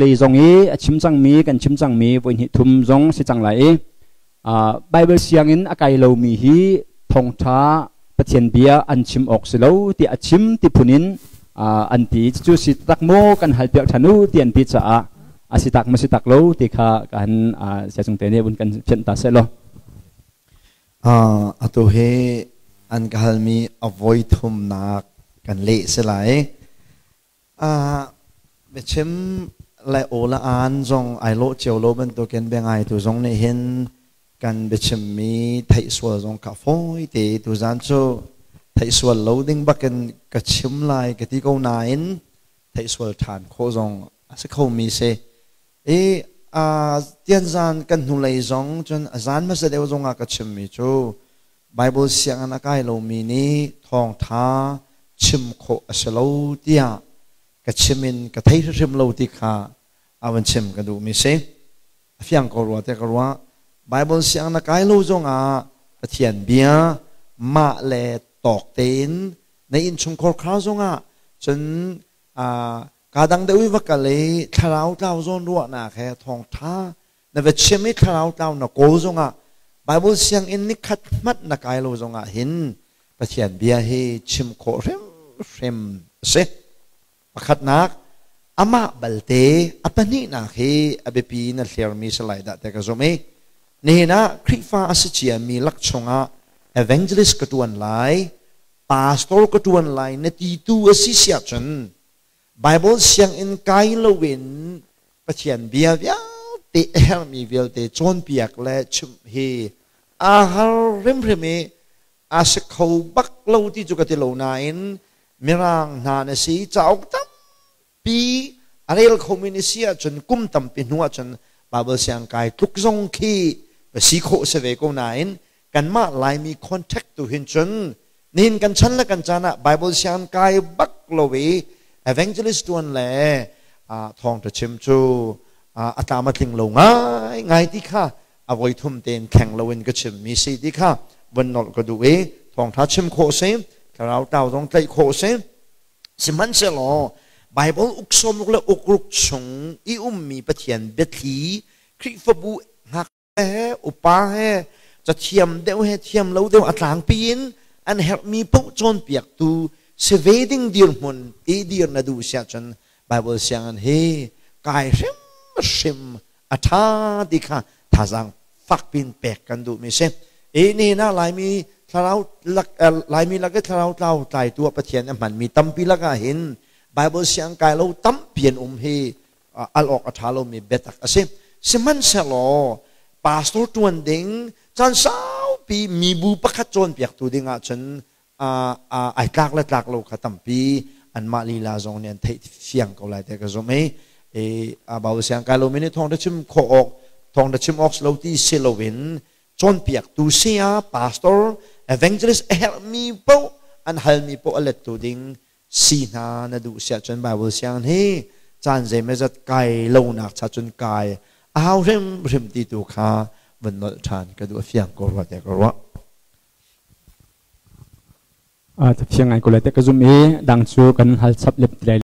Lei zong i a chim cangmi kan chim cangmi voi hnih thum zong si cang lai i Bible sianginn a kai lomi hi thawngṭha Pathian bia an chim awk si lo tiah a chim ti phun in an ti. Cucu si tak maw kan hal piak ṭhan u ti an ti caah a si tak maw si tak lo ti kha kan siacung te nih vun kan fianh ta seh law. Atu hi an ka halmi a voi thumnak kan leh si lai. Biachim le aw le aan zong ai lawh cio lo bantukin bia ngaitu zong nih hin kan biachimmi theih sual zong kha fawi te tuzaan cu theih sual lo ding bakin ka chim lai ka ti ko nain theih sual ṭhan khawh zong a si khomi si. I tianzan kan hnulei zong cun a zan hmasa deuh zong ah ka chimmi cu Bible sianginn a kai lomi nih thawngṭha chim khawh a si lo tiah ka chim in ka thei hrimhrim lo ti kha a van chim ka duhmi si. A fiang ko rua tiah ka ruah. Bible sianginn a kai lo zongah Pathian bia mah le tawk tein na innchungkhar kha zongah cun kaa dang deuh i va kal i thlarau tlau zawn ruahnak he thawngṭha na va chim i thlarau tlau na kawl zongah Bible sianginn ni khat hmanh na kai lo zongah hin Pathian bia hi chim khawh hrimhrim a si. Pakhatnak, amah balte a pahnihnak hi a biapi in a hlermi si lai dah ti ka zumh i nihin ah Khrihfa a si ciami lak chungah evangelist ka ṭuan lai, pastor ka ṭuan lai na ti tu a si siah cun Bible sianginn kai loin Pathian bia vialte a herhmi vialte cawnpiak le chimh hi aa har hrimhrim i a si kho bak lo ti cu ka ti lo nain Mirang hna na si cauk tampi a rel khomi na si ahcun kum tampi hnu ahcun Bible siang kai tluk zong khi va si khawh si ve ko nain kanmah Laimi contact tu hin cun nihin kan chan le kan caan ah Bible siang kai bak lo i evangelist tuan le thawngṭha chim cu a tlam a tling lo ngai ngai ti kha a voi thum tein thleng loin ka chimmi si ti kha vun nolh ka duh i thawngṭha chim khawh si, thlarau tlau zong tlaih khawh si. Sihmanhsehlaw Bible uk sawmruk le ukruk chung i ummi Pathian biathli Khrihfabu ngak he upa he cathiam deuh he thiam lo deuh a tlangpi in an herhmi paoh cawnpiaktu si ve ding dirhmun i dir na duh siah cun Bible sianginn hi kai hrimhrim a ṭha ti kha thazaang fakpin pek kan duhmi si. I nihin ah Laimi thlarau lak Laimi lak i thlarau tlau tlaitu ah Pathian a hmanmi tampi lakah hin Bible siang kai lo tampi an um hi al awk a ṭha lomi biatak a si. Sihmanhsehlaw pastor ṭuan ding caan saupi mibu pakhat cawnpiaktu ding ahcun ai tlak le tlak lo kha tampi anmah lila zong nih an theih fiang ko lai tiah ka zumh i Bible siang kai lomi nih thawngṭha chim khawh awk thawngṭha chim awk si lo ti si loin cawnpiaktu saya pastor evangelist a herhmi paoh an halmi paoh a lettu ding si hna na duh siah cun Bible siang hi caan zeimawzat kai lonak cha cun kai a hau hrimhrim ti tu kha vun nolh ṭhan ka duh. A fiang ko rua tiah ka ruah. Fiang ngai ko lai tiah ka zumh i dang cu kan hal chap lem ti lai.